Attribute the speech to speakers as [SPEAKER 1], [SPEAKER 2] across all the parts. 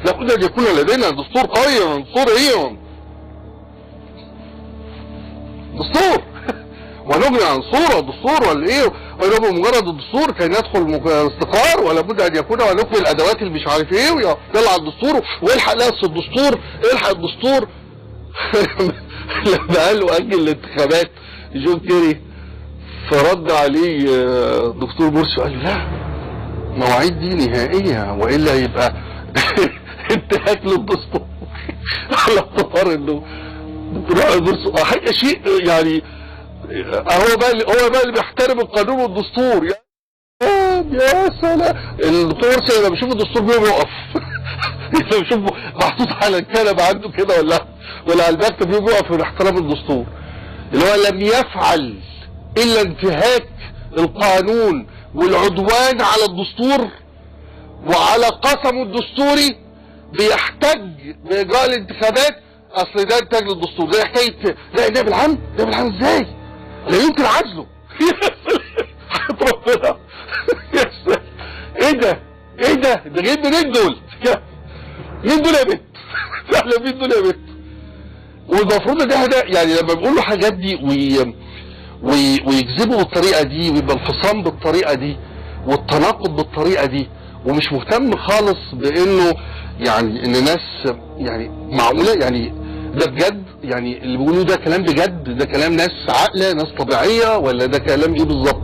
[SPEAKER 1] لابد ان يكون لدينا دستور قوي. دستور ايه؟ دستور ونغني عن صورة دستور ولا ايه؟ ولا مجرد الدستور كان يدخل استقرار، ولا بد ان يكون ونكمل الادوات اللي مش عارف ايه، ويلا على الدستور والحق نفس الدستور، الحق الدستور. لما قال له اجل الانتخابات جون كيري، فرد عليه دكتور مرسي وقال له لا، مواعيد دي نهائية والا يبقى انتهاك للدستور. على اعتبار انه دكتور مرسي حاجة شيء يعني، هو بقى اللي بيحترم القانون والدستور. يا سلام، الدكتور مرسي لما بيشوف الدستور بيقف، لما بيشوف محطوط على الكنبة عنده كده ولا على المكتب بيقف من احترام الدستور، اللي هو لم يفعل الا انتهاك القانون والعدوان على الدستور وعلى قسمه الدستوري، بيحتج باجراء الانتخابات. اصل ده انتهاك للدستور، ده حكاية. لا النائب العام، النائب العام ازاي؟ لا يمكن عزله. ربنا يا سلام، ايه ده؟ ايه ده؟ ده جايين منين دول؟ مين دول يا بنت؟ فعلا مين دول يا بنت؟ والمفروض ان احنا يعني لما بيقولوا حاجات دي ويكذبوا بالطريقة دي، ويبقى الفصام بالطريقة دي والتناقض بالطريقة دي، ومش مهتم خالص بانه يعني ان ناس يعني معقولة يعني ده بجد؟ يعني اللي بيقولوه ده كلام بجد؟ ده كلام ناس عاقلة، ناس طبيعية، ولا ده كلام ايه بالظبط؟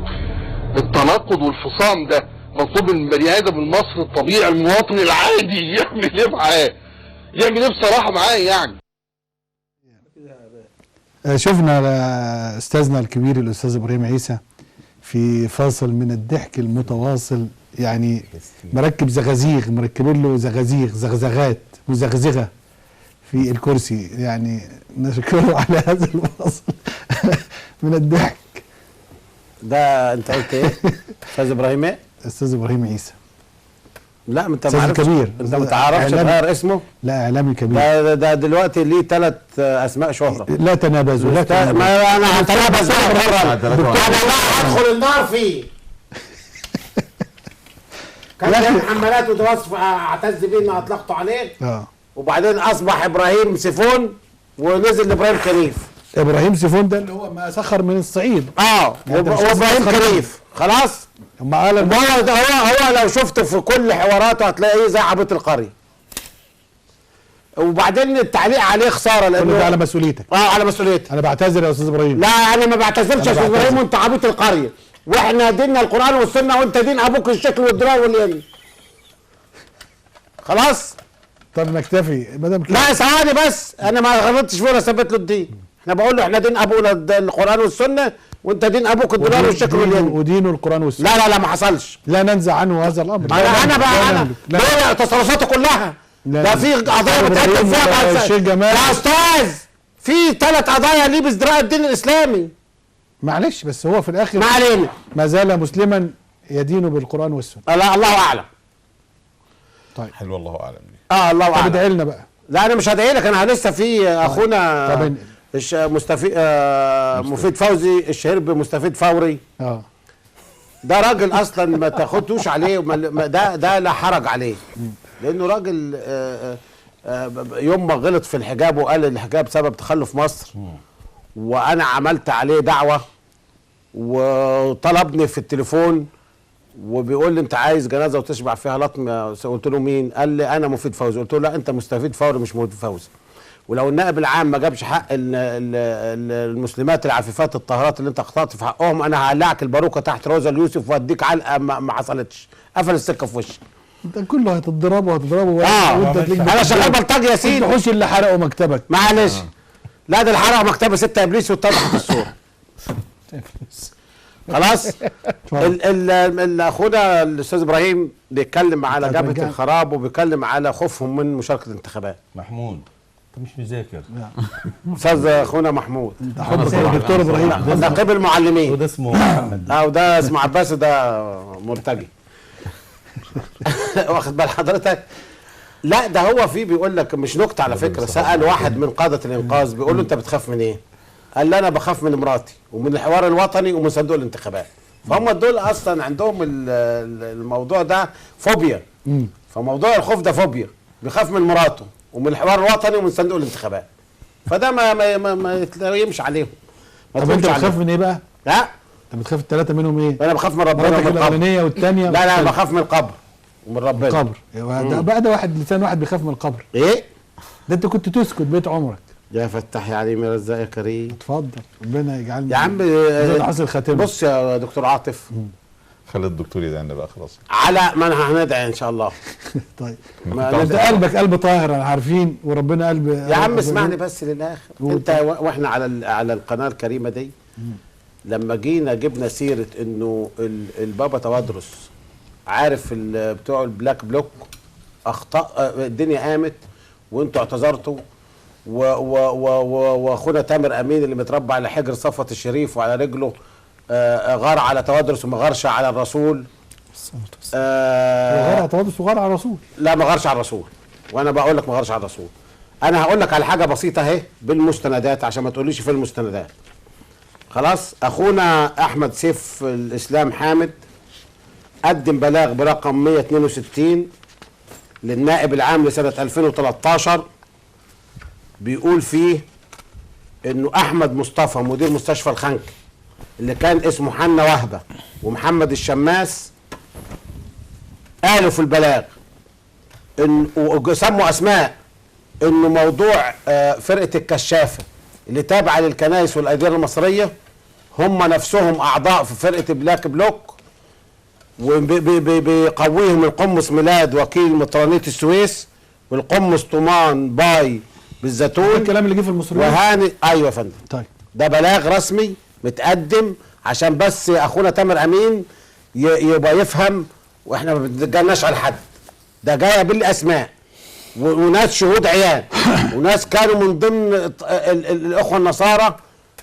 [SPEAKER 1] التناقض والفصام ده مطلوب من بني ادم المصري الطبيعي المواطن العادي يعمل ايه معاه؟ يعمل ايه بصراحة معاه يعني؟
[SPEAKER 2] شفنا استاذنا الكبير الاستاذ ابراهيم عيسى في فاصل من الضحك المتواصل، يعني مركب زغازيغ، مركبين له زغازيغ، زغزغات مزغزغه في الكرسي، يعني نشكره على هذا الفاصل من الضحك.
[SPEAKER 3] ده انت قلت ايه؟ استاذ ابراهيم ايه؟
[SPEAKER 2] استاذ ابراهيم عيسى.
[SPEAKER 3] لا انت ما عرفتش، انت ما تعرفش تغير اسمه؟
[SPEAKER 2] لا اعلامي كبير.
[SPEAKER 3] ده دلوقتي ليه 3 اسماء شهرة.
[SPEAKER 2] لا تنابزوا، لا تنابزوا.
[SPEAKER 3] ما انا هتنابز بقى، انا لا هدخل النار فيه. كان بيعمل حمالات وده وصف اعتز بيه ان اطلقته عليه. وبعدين اصبح ابراهيم سيفون ونزل لابراهيم خليف.
[SPEAKER 2] ابراهيم سيفون ده اللي هو ما سخر من الصعيد.
[SPEAKER 3] وابراهيم خليف خلاص. هو هو لو شفته في كل حواراته هتلاقيه زي عبيط القرية. وبعدين التعليق عليه خسارة، لانه
[SPEAKER 2] ده على مسؤوليتك.
[SPEAKER 3] على مسؤوليتي.
[SPEAKER 2] انا بعتذر يا استاذ ابراهيم.
[SPEAKER 3] لا انا ما بعتذرش يا استاذ ابراهيم، وانت عبيط القرية، واحنا ديننا القران والسنة، وانت دين ابوك الشكل والدراع واليمين. خلاص؟
[SPEAKER 2] طب نكتفي ما دام كده.
[SPEAKER 3] لا ثواني بس، انا ما غلطتش فيه ولا ثبت له الدين. احنا بقول له احنا دين ابونا القران والسنة، وانت دين ابوك الدولار والشكل واليمين.
[SPEAKER 2] ودينه القران والسنة.
[SPEAKER 3] لا لا لا ما حصلش.
[SPEAKER 2] لا ننزع عنه هذا الامر.
[SPEAKER 3] انا بقى انا لا تصرفاته كلها. ده في قضايا بتقدم فيها يا استاذ، في 3 قضايا ليه بازدراء الدين الاسلامي.
[SPEAKER 2] معلش بس هو في الاخر
[SPEAKER 3] ما علينا،
[SPEAKER 2] ما زال مسلما يدين بالقران والسنة.
[SPEAKER 3] لا الله اعلم.
[SPEAKER 2] طيب
[SPEAKER 4] حلو، الله اعلم دي.
[SPEAKER 3] الله اعلم.
[SPEAKER 2] طب ادعي لنا بقى.
[SPEAKER 3] لا انا مش هدعي لك، انا لسه في اخونا مستفيد مفيد فوزي الشهير بمستفيد فوري. ده راجل اصلا ما تاخدوش عليه، ده لا حرج عليه، لانه راجل يوم ما غلط في الحجاب وقال الحجاب سبب تخلف مصر، وانا عملت عليه دعوه وطلبني في التليفون وبيقول لي انت عايز جنازه وتشبع فيها لطم. قلت له مين؟ قال لي انا مفيد فوزي. قلت له لا انت مستفيد فوري مش مفيد فوزي. ولو النائب العام ما جابش حق المسلمات العفيفات الطاهرات اللي انت اخطأت في حقهم، انا هقلعك الباروكه تحت روزا اليوسف واديك علقه ما حصلتش. قفل السكة في وشي.
[SPEAKER 2] انت كله هتضربه هتضربه وانت تلاقيك
[SPEAKER 3] انا شغال بلطجي يا سيدي.
[SPEAKER 2] الوحوش اللي حرقوا مكتبك.
[SPEAKER 3] معلش. لا ده اللي حرقوا مكتبه 6 ابليس واتضحت الصورة. خلاص. اخونا الاستاذ ابراهيم بيتكلم على جبهة الخراب وبيتكلم على خوفهم من مشاركة الانتخابات.
[SPEAKER 4] محمود انت مش مذاكر.
[SPEAKER 3] استاذ اخونا محمود
[SPEAKER 2] حبك الدكتور ابراهيم
[SPEAKER 3] نقيب المعلمين،
[SPEAKER 4] وده اسمه محمد،
[SPEAKER 3] وده اسمه عباس، وده مرتجي. واخد بال حضرتك؟ لا ده هو في بيقول لك مش نكتة على فكرة. سال واحد من قاده الانقاذ بيقول له انت بتخاف من ايه؟ قال له انا بخاف من مراتي ومن الحوار الوطني ومن صندوق الانتخابات. فهم دول اصلا عندهم الموضوع ده فوبيا. فموضوع الخوف ده فوبيا. بيخاف من مراته ومن الحوار الوطني ومن صندوق الانتخابات، فده ما ما ما, ما يتليمش عليهم.
[SPEAKER 2] طب انت بتخاف من ايه بقى؟
[SPEAKER 3] لا
[SPEAKER 2] انت بتخاف الثلاثة منهم ايه؟
[SPEAKER 3] انا بخاف من ربنا
[SPEAKER 2] ومن القبر. الاولانية والثانية.
[SPEAKER 3] لا لا بخاف من القبر ومن ربنا.
[SPEAKER 2] القبر ده بقى، ده واحد لسان واحد بيخاف من القبر.
[SPEAKER 3] ايه؟
[SPEAKER 2] ده انت كنت تسكت بيت عمرك.
[SPEAKER 3] يا فتح يا عليم يا رزاق يا كريم.
[SPEAKER 2] اتفضل، ربنا يجعلنا
[SPEAKER 3] يا عم
[SPEAKER 2] حسن الخاتمة.
[SPEAKER 3] بص يا دكتور عاطف،
[SPEAKER 4] خلي الدكتور يدعي لنا بقى خلاص.
[SPEAKER 3] على ما انا هندعي ان شاء الله.
[SPEAKER 2] طيب انت قلبك قلب طاهر انا عارفين، وربنا قلب.
[SPEAKER 3] يا عم اسمعني بس للاخر. انت واحنا على القناة الكريمة دي لما جينا جبنا سيره انه البابا توادرس عارف بتوع ال Black Bloc اخطاء، الدنيا قامت وانتوا اعتذرتوا، واخونا تامر امين اللي متربى على حجر صفوت الشريف وعلى رجله غار على توادرس وما غارش على الرسول.
[SPEAKER 2] غار على توادرس وغار على الرسول.
[SPEAKER 3] لا ما غارش على الرسول، وانا بقول لك ما غارش على الرسول. انا هقول لك على حاجة بسيطة اهي بالمستندات عشان ما تقوليش في المستندات. خلاص، اخونا احمد سيف الاسلام حامد قدم بلاغ برقم 162 للنائب العام لسنه 2013 بيقول فيه انه احمد مصطفى مدير مستشفى الخنك اللي كان اسمه حنا وهبه ومحمد الشماس قالوا في البلاغ ان وسموا اسماء انه موضوع فرقه الكشافه اللي تابعه للكنائس والاديره المصرية هم نفسهم اعضاء في فرقه Black Bloc، وبيقويهم القمص ميلاد وكيل مطرانيه السويس والقمص طومان باي بالزيتون.
[SPEAKER 2] الكلام اللي جه في المصريين
[SPEAKER 3] وهاني. ايوه يا فندم.
[SPEAKER 2] طيب
[SPEAKER 3] ده بلاغ رسمي متقدم عشان بس اخونا تامر امين يبقى يفهم، واحنا ما بنتجناش على حد، ده جاية بالاسماء وناس شهود عيان وناس كانوا من ضمن الاخوة النصارى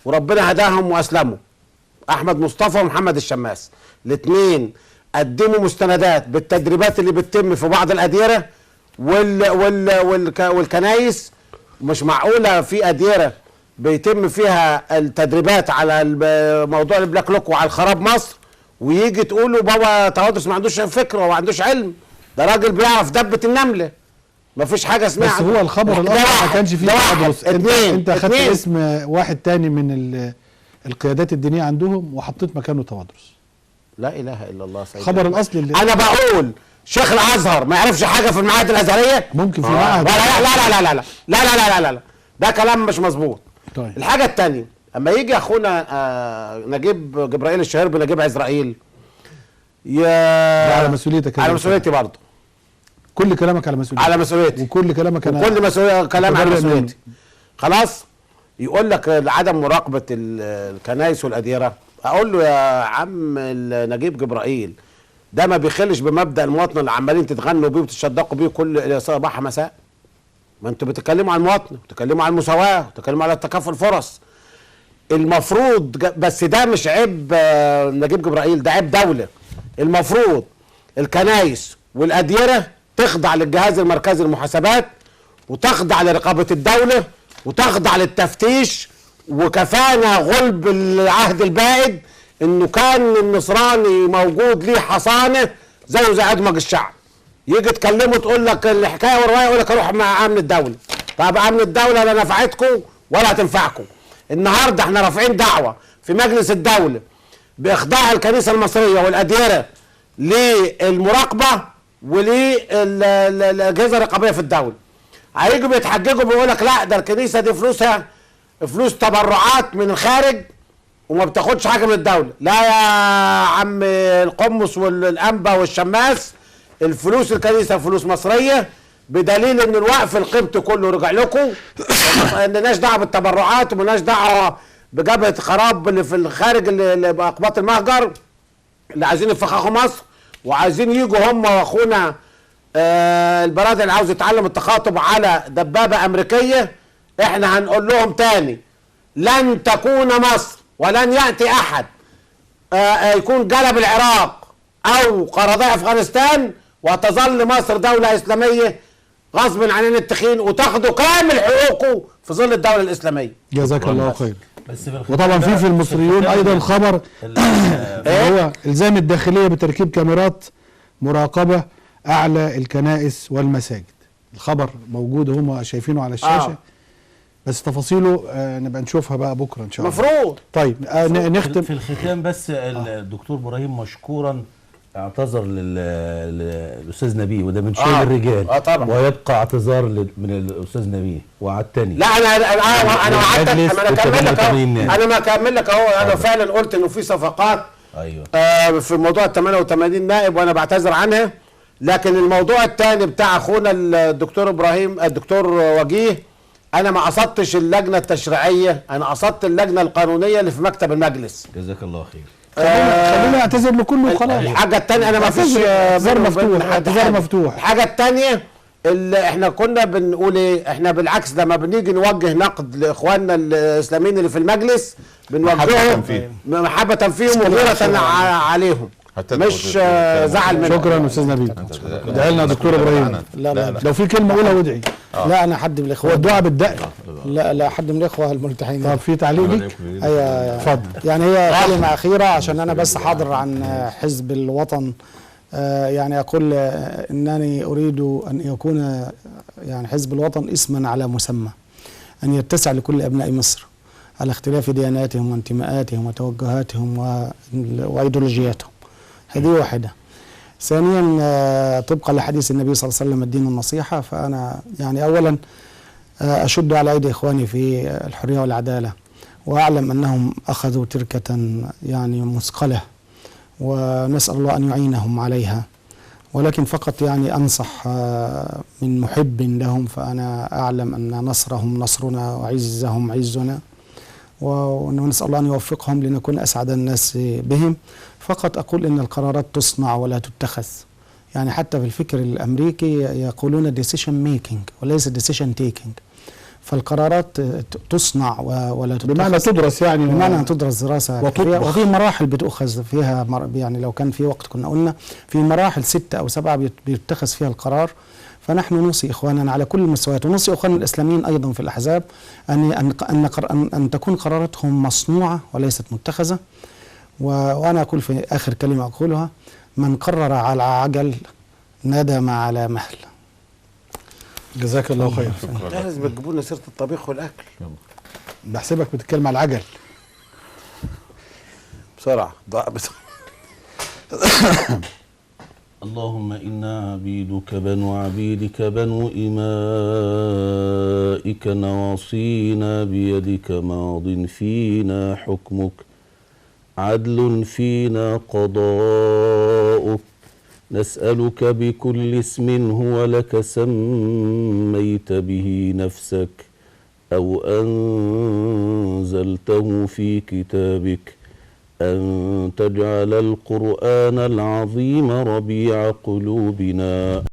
[SPEAKER 3] وربنا هداهم واسلموا. احمد مصطفى ومحمد الشماس الاثنين قدموا مستندات بالتدريبات اللي بتتم في بعض الاديره والكنايس. مش معقولة في اديره بيتم فيها التدريبات على موضوع ال Black Bloc وعلى خراب مصر ويجي تقولوا بابا تواضرس ما عندوش فكرة وما عندوش علم، ده راجل بيعرف دبه النملة. ما فيش حاجة اسمها.
[SPEAKER 2] بس هو الخبر الاصلي ما كانش فيه تواضرس. انت اخدت اسم واحد تاني من القيادات الدينية عندهم وحطيت مكانه تواضرس.
[SPEAKER 3] لا اله الا الله. سيدنا
[SPEAKER 2] الخبر الاصلي اللي
[SPEAKER 3] انا بقول شيخ الازهر ما يعرفش حاجة في المعاهد الازهريه،
[SPEAKER 2] ممكن في معهد.
[SPEAKER 3] لا لا لا لا لا لا لا لا لا لا، ده كلام مش مظبوط.
[SPEAKER 2] طيب.
[SPEAKER 3] الحاجة الثانية اما يجي اخونا نجيب جبرائيل الشهير بنجيب عزرائيل يا
[SPEAKER 2] على مسؤوليتك،
[SPEAKER 3] على مسؤوليتي برضه.
[SPEAKER 2] كل كلامك على مسؤوليتي،
[SPEAKER 3] على مسؤوليتي،
[SPEAKER 2] وكل كلامك انا،
[SPEAKER 3] وكل مسؤولية كلام على مسؤوليتي. خلاص، يقول لك عدم مراقبة الكنائس والاديره. اقول له يا عم نجيب جبرائيل ده ما بيخلش بمبدا المواطنة اللي عمالين تتغنوا بيه وتتشدقوا بيه كل صباح مساء. ما انتوا بتتكلموا عن المواطنة، بتتكلموا عن المساواة، بتتكلموا على تكافؤ الفرص. المفروض بس ده مش عيب نجيب جبرائيل، ده عيب دولة. المفروض الكنائس والاديره تخضع للجهاز المركزي للمحاسبات وتخضع لرقابه الدولة وتخضع للتفتيش. وكفانا غلب العهد البائد انه كان النصراني موجود ليه حصانه زيه زي ادمج الشعب. يجي تكلمه تقول لك الحكاية والرواية يقول لك اروح مع امن الدولة. طب امن الدولة لا نفعتكم ولا هتنفعكم. النهارده احنا رافعين دعوه في مجلس الدولة باخضاع الكنيسة المصرية والاديره للمراقبه وللاجهزه الرقابية في الدولة. هيجوا بيتحججوا بيقول لك لا ده الكنيسة دي فلوسها فلوس تبرعات من الخارج وما بتاخدش حاجة من الدولة. لا يا عم القمص والانبا والشماس، الفلوس الكنيسة فلوس مصرية، بدليل ان الوقف القبطي كله رجع لكم. ما لناش دعوه بالتبرعات وما لناش دعوه بجبهه خراب اللي في الخارج اللي باقباط المهجر اللي عايزين يفخخوا مصر وعايزين يجوا هم واخونا البرادعي اللي عاوز يتعلم التخاطب على دبابة امريكية. احنا هنقول لهم تاني لن تكون مصر ولن ياتي احد يكون جلب العراق او قرضاء افغانستان، وتظل مصر دولة اسلامية غصب عننا التخين وتاخدوا كامل حقوقه في ظل الدولة الاسلامية.
[SPEAKER 2] جزاك الله خير. وطبعا في المصريون ايضا خبر هو الزام الداخلية بتركيب كاميرات مراقبة اعلى الكنائس والمساجد. الخبر موجود هم شايفينه على الشاشة. بس تفاصيله نبقى نشوفها بقى بكره ان شاء الله.
[SPEAKER 3] مفروض.
[SPEAKER 2] طيب نختم
[SPEAKER 5] في الختام بس. الدكتور ابراهيم مشكورا اعتذر للاستاذ نبيه، وده من شيم الرجال.
[SPEAKER 3] طبعا.
[SPEAKER 5] ويبقى اعتذار من الاستاذ نبيه. وعدتني.
[SPEAKER 3] لا انا وعدتك. انا اكمل لك اهو. انا ما اكمل لك اهو. انا فعلا قلت انه في صفقات.
[SPEAKER 5] ايوه.
[SPEAKER 3] في موضوع ال 88 نائب وانا بعتذر عنها، لكن الموضوع الثاني بتاع اخونا الدكتور ابراهيم الدكتور وجيه، انا ما قصدتش اللجنة التشريعية، انا قصدت اللجنة القانونية اللي في مكتب المجلس.
[SPEAKER 5] جزاك الله خير.
[SPEAKER 2] خلينا نعتذر لكله وخلاص.
[SPEAKER 3] الحاجة الثانية انا ما فيش
[SPEAKER 2] اعتذار مفتوح. اعتذار مفتوح.
[SPEAKER 3] الحاجة الثانية اللي احنا كنا بنقول ايه، احنا بالعكس لما بنيجي نوجه نقد لاخواننا الاسلاميين اللي في المجلس بنوجههم محبة فيهم وغيره عليهم، مش زعل منهم.
[SPEAKER 2] شكرا استاذ نبيل. ادعي لنا دكتور ابراهيم.
[SPEAKER 6] لا لا،
[SPEAKER 2] لو في كلمة قولها وادعي.
[SPEAKER 6] لا انا حد من الاخوة.
[SPEAKER 2] هو الدعاء بالدقن.
[SPEAKER 6] لا لا، حد من الاخوة الملتحين.
[SPEAKER 2] طب في تعليق ليك؟
[SPEAKER 6] ايوه
[SPEAKER 2] اتفضل.
[SPEAKER 6] يعني هي كلمة اخيرة عشان انا بس حاضر عن حزب الوطن. يعني اقول انني اريد ان يكون يعني حزب الوطن اسما على مسمى، ان يتسع لكل ابناء مصر على اختلاف دياناتهم وانتماءاتهم وتوجهاتهم وايديولوجياتهم. هذه واحدة. ثانيا، طبقا لحديث النبي صلى الله عليه وسلم الدين النصيحة، فأنا يعني أولا أشد على أيدي إخواني في الحرية والعدالة، وأعلم أنهم أخذوا تركة يعني مثقلة، ونسأل الله أن يعينهم عليها، ولكن فقط يعني أنصح من محب لهم، فأنا أعلم أن نصرهم نصرنا وعزهم عزنا، ونسأل الله أن يوفقهم لنكون أسعد الناس بهم. فقط أقول إن القرارات تصنع ولا تتخذ، يعني حتى في الفكر الأمريكي يقولون decision making وليس decision taking، فالقرارات تصنع ولا تتخذ،
[SPEAKER 2] بمعنى تدرس، يعني
[SPEAKER 6] بمعنى تدرس دراسة وتطبخ، وفي مراحل بتؤخذ فيها يعني لو كان في وقت كنا قلنا في مراحل 6 أو 7 بيتخذ فيها القرار. فنحن نوصي إخواننا على كل المستويات، ونوصي إخواننا الإسلاميين أيضا في الأحزاب أن أن أن, أن تكون قراراتهم مصنوعة وليست متخذة. وأنا أقول في آخر كلمة أقولها: من قرر على عجل ندم على مهل.
[SPEAKER 2] جزاك الله خير.
[SPEAKER 3] لازم بتجيبوا لنا سيرة الطبيخ والأكل.
[SPEAKER 2] بحسبك بتتكلم على العجل.
[SPEAKER 3] بسرعة.
[SPEAKER 5] اللهم إنا عبيدك بنو عبيدك بنو إمائك، نواصينا بيدك، ماض فينا حكمك، عدل فينا قضاؤك، نسألك بكل اسم هو لك سميت به نفسك أو أنزلته في كتابك، أن تجعل القرآن العظيم ربيع قلوبنا.